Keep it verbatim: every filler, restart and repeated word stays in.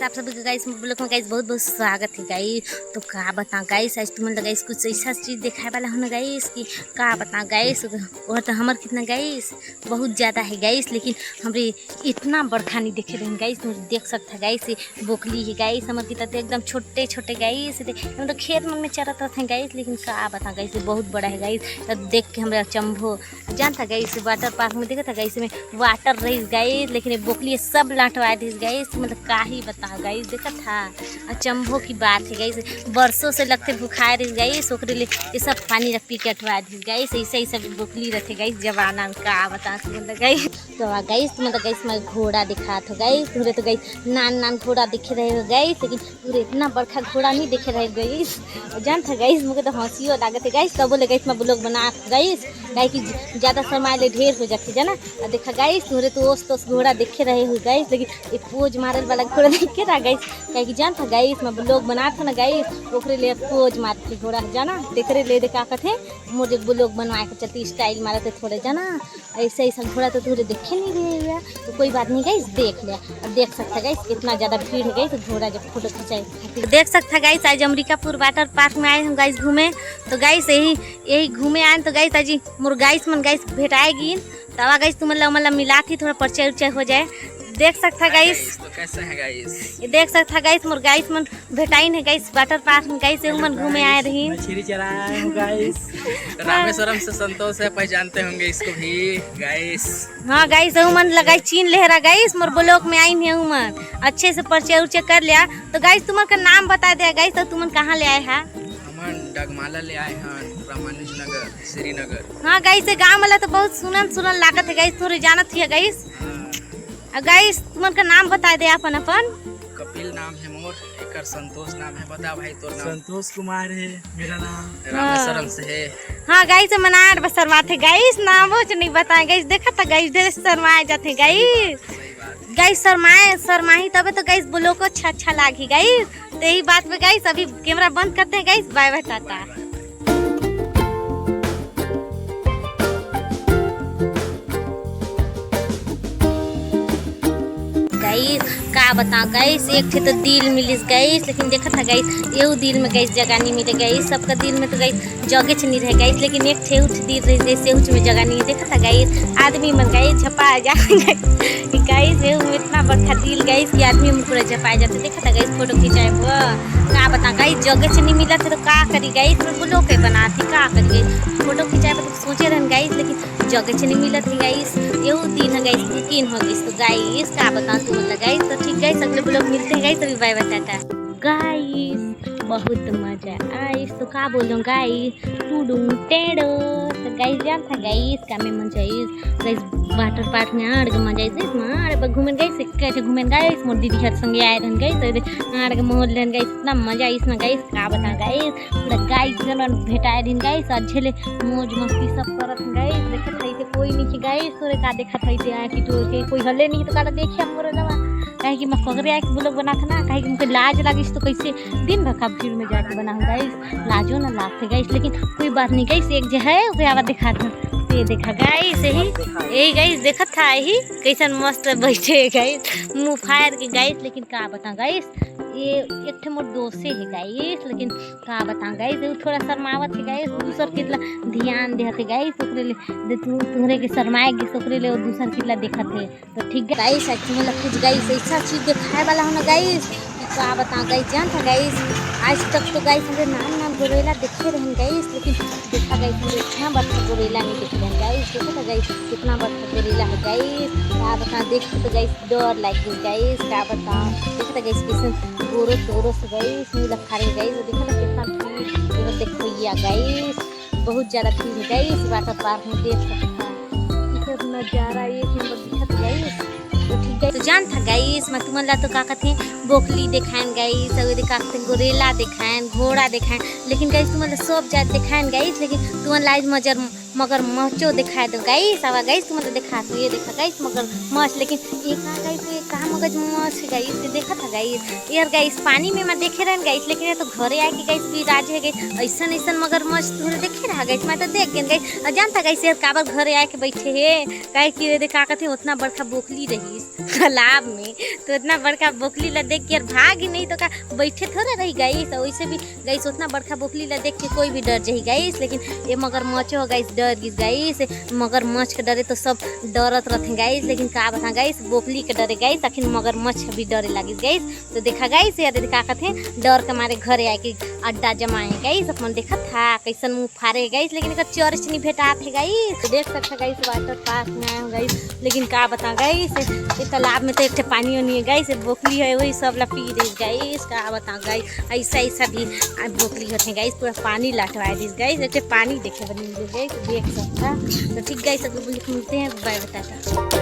आप सभी के गाइस मोर ब्लॉग में गाइस बहुत बहुत स्वागत है गाइस। तो का बताओ गाइस, आज तुमन ला गाइस कुछ ऐसा चीज दिखाए वाला हूँ ना गाइस कि का बताओ गाइस, वो तो हमर कितना गाइस बहुत ज्यादा है गाइस, लेकिन हमरे इतना बड़का नहीं देखे रहे गाइस। तुम देख सकता गाइस, ये बोकली है गाइस, हमर कितना तो एकदम छोटे छोटे गाइस, हम तो खेत मन में चरत रहते हैं गाइस, लेकिन का बताओ गाइस, ये बहुत बड़ा है गाइस। तो देख के हमरे अचंभो जानता गाइस, वाटर पार्क में देखा था गाइस, में वाटर रहीस गाइस, लेकिन ये बोकली सब लाटवा दिस गाइस, मतलब का ही बता गाइस, देखा था अचंभो की बात है गाइस, बरसों से लगते भुखाए रहीस गाइस, ओकरे लिए ये सब पानी रख पी के अटवा दिस गाइस। ऐसे ही सब बोकली रहते गाइस जमाना में, का बता तुम गाइस। तो गाइस तुम गाइस मैं घोड़ा दिखात हो गाइस, तुमरे तो गाइस नान नान घोड़ा दिखे रहे हो गाइस, लेकिन पूरे इतना बड़का घोड़ा नहीं देखे रहे गाइस। और जानता गाइस, मुझे तो हंसियो लागत है गाइस, तब बोले गाइस मैं ब्लॉग बना गाइस, काहे कि ज-, ज्यादा शर्माए ले ढेर हो जाते जाना। और देखा गाइस, तुहरे तो ओस तोस घोड़ा देखे रहे हो गाइस, लेकिन ये पोज मारल वाला घोड़ा देखे रहा गाइस, काहे कि जानता गाइस, मैं ब्लॉग बनात हो ना गाइस, ओकरे लिए पोज मारते घोड़ा जाना, तेकरे ले दे का कहते, मोर एक ब्लॉग बनवाए के चलती स्टाइल मारते थोड़े जाना। ऐसा ऐसा घोड़ा तो तुहरे देखे नहीं रहे हुआ, तो कोई बात नहीं गाइस, देख ले। अब देख सकता गाइस कितना ज्यादा भीड़ है गाइस, घोड़ा जब फोटो खिंचाए खातिर। देख सकता गाइस, आज अमरीकापुर वाटर पार्क में आए हम गाइस घूमे। तो गाइस यही यही घूमे आए तो गाइस आज मोर गाइस मन गाइस भेटाए गिन। तवा गाइस तुमन ला उमन ला मिला थी, थोड़ा परिचय उरिचय हो जाए। देख सकता गाइस, तो कैसे हैं गाइस? ये देख सकता गाइस, मोर गाइस मन भेटाइन है गाइस, वाटर पार्क में गाइस, यही मन घूमे आए रही। मछली चराए आए हूँ गाइस। रामेश्वरम से संतोष है, पहचानते होंगे इसको भी गाइस। हाँ गाइस, यही मन लगाई चीन ले रहा गाइस, मोर ब्लॉग में आइन है यही मन, अच्छे से परिचय उरिचय कर लिया। तो गाइस तुमन का नाम बता दिया गाइस, तो तुमन कहाँ ले आए हैं? हमन डगमाला ले आए हैं, रामानुज नगर, श्रीनगर। हाँ गाइस, ये गाँव वाला तो बहुत सुनन सुनन लागत है गाइस, थोड़े जानत ही है गाइस। हाँ। अब गाइस तुमन का नाम बता दे अपन अपन। कपिल नाम है मोर, एकर संतोष नाम है। बता भाई तोर नाम। संतोष कुमार है मेरा नाम। रामेश्वरम से है। हाँ गाइस, मनार बस शर्मात है गाइस, नाम वो नहीं बताए गाइस, देखा था गाइस, ढेर शर्माए जाते गाइस। सही बात। गाइस शर्माए शर्माही तबे तो गाइस ब्लॉग को अच्छा अच्छा लागी गाइस। तो यही बात में गाइस अभी कैमरा बंद करते हैं गाइस, बाय बाय टाटा। गाइस का बताओ गाइस, एक ठे तो दिल मिलिस गाइस, लेकिन देखा था गाइस, एहू दिल में गाइस जगह नहीं मिले गाइस। सबका दिल में तो गाइस जगह नहीं रहे गाइस, लेकिन एक ठे उठ दिल रही गाइस, एहू में जगह नहीं। देखा था गाइस, आदमी मन गाइस झपा जा गाइस, एहू में इतना बड़का दिल गाइस कि आदमी मन पूरा झपा जाते। देखा था गाइस फोटो खिंचाए वो, का बता गाइस, जगह नहीं मिला था तो का करी गाइस, ब्लॉग के बना थी का करी गाइस, फोटो खिंचाए पर सोचे रहन गाइस, लेकिन जगह नहीं मिलत है गाइस। एहू दिन है गाइस, बुकिंग हो गइस। तो गाइस का बताओ तुमन ला गाइस। तो ठीक गाइस, अगले ब्लॉग मिलते हैं गाइस, अभी बाय बाय टाटा। गाइस बहुत मजा आइस, तो का बोलूं गाइस, टूडू टेढ़ो। तो गाइस जानता गाइस का में मन चाहिए गाइस, वाटर पार्क में आड़ के मजा आइस, मार पर घूमन गाइस, कैसे घूमन गाइस, मोर दीदी हर संगे आए रहन गाइस, तो आड़ के माहौल रहन गाइस, इतना मजा आइस ना गाइस, का बता गाइस। पूरा गाइस जन भेटाए दिन गाइस, अच्छे ले मौज मस्ती सब करत गाइस। देखत हई ते कोई नहीं गाइस, तोरे का देखत हई ते आके तोरे के कोई हले नहीं तो का देखे हम मोरे लवा, काहे कि मैं सगरे आके ब्लॉग बनात ना, काहे कि मुझे लाज लागिस तो कैसे दिन भर का भीड़ में जाके बनाऊं गाइस, लाजो ना लागते गाइस। लेकिन कोई बात नहीं गाइस, एक जे है ओके आवा दिखा दो। ये देखा गाइस, यही यही गाइस देखत था, यही कैसन मस्त बैठे है गाइस, मुंह फाड़ के गाइस। लेकिन का बता गाइस, ये एक ठे मोर दोसे है गाइस, लेकिन का बता गाइस, ये थोड़ा शर्मावत है गाइस, दूसर कितला ध्यान देहत है गाइस, ओकरे ले दे तू तोहरे के शर्माए गिस, ओकरे ले वो दूसर कितला देखत है। तो ठीक गाइस, आज तुम्हें कुछ गाइस ऐसा चीज दिखाए वाला हूँ ना गाइस कि का बता गाइस, जानता गाइस, आज तक तो गाइस हमरे नान नान गोरेला देखे रहन गाइस, लेकिन देखा गाइस हमरे इतना बड़का गोरेला नहीं देखे रहन गाइस। देखा था गाइस कितना बड़का गोरेला है गाइस, का बता देख के तो गाइस डर लग गई गाइस, का बता। देखा था गाइस किसन गोरो तोरो से गाइस मुँह लखारे गाइस, देखा था कितना भीड़, ये देखो भैया गाइस, बहुत ज्यादा भीड़ है गाइस, वाटर पार्क में देख सकता है। इधर नजारा एक नंबर दिखत गाइस। तो ठीक है, तो जान था गाइस, मैं तुमन ला तो का कहते हैं, बोकली देखाएन गाइस, और का कहते हैं, गोरेला देखाएन, घोड़ा देखाएन, लेकिन गाइस तुमन ला सब जात देखाएन गाइस, लेकिन तुमन ला आज मजर मगरमच्छो देखाय देव गाइस। आवा गाइस, तुमन ला देखात हों, ये देखा गाइस मगरमच्छ। लेकिन ये का गाइस, ये का मगरमच्छ गाइस, ये देखत हा गाइस। यार गाइस, पानी में मैं देखे रहेन गाइस, लेकिन ये तो घरे आके गाइस बिराजे हे गाइस। अइसन अइसन मगरमच्छ थोरे देखे रहा गाइस, मैं तो देख गेन गाइस। अउ जानथा गाइस, ये काबर घरे आके बइठे हे, काहे कि ये देखा कथे, ओतना बड़का बोकली रहिस तालाब में, तो ओतना बड़का बोकली ला देख के यार भागी, नहीं तो का बइठे थोरे रही गाइस। अउ वइसे भी गाइस, ओतना बड़का बोकली ला देख के कोई भी डर जाही गाइस, लेकिन ये मगरमच्छो ह गाइस डर गिस गाइस। मगरमच्छ के डरे तो सब डरत रथे गाइस, लेकिन का बताओं गाइस, बोकली के डरे गाइस, आखिर मगरमच्छ भी डरे लागिस गाइस। तो देखा गाइस, ये देखा कथे, डर के मारे घरे आके अड्डा जमाए हे गाइस। अपन देखत हा कइसन मुंह फारे हे गाइस, लेकिन एकर चर्च नहीं भेटात हे गाइस। तो देख सकत हा गाइस, वाटर पार्क में आए हों गाइस, लेकिन का बताओं गाइस, ये तालाब में तो एक ठे पानी नहीं हे गाइस, ये बोकली हे, वही सब ला पी देस गाइस। का बताओं गाइस, अइसा अइसा भी बोकली होथे गाइस, पूरा पानी लटवाय देस गाइस। एक ठे पानी देखे बर नहीं मिले गाइस, देख सकत हा। तो ठीक गाइस, अगली video में मिलते हैं, बाय बाय, टाटा।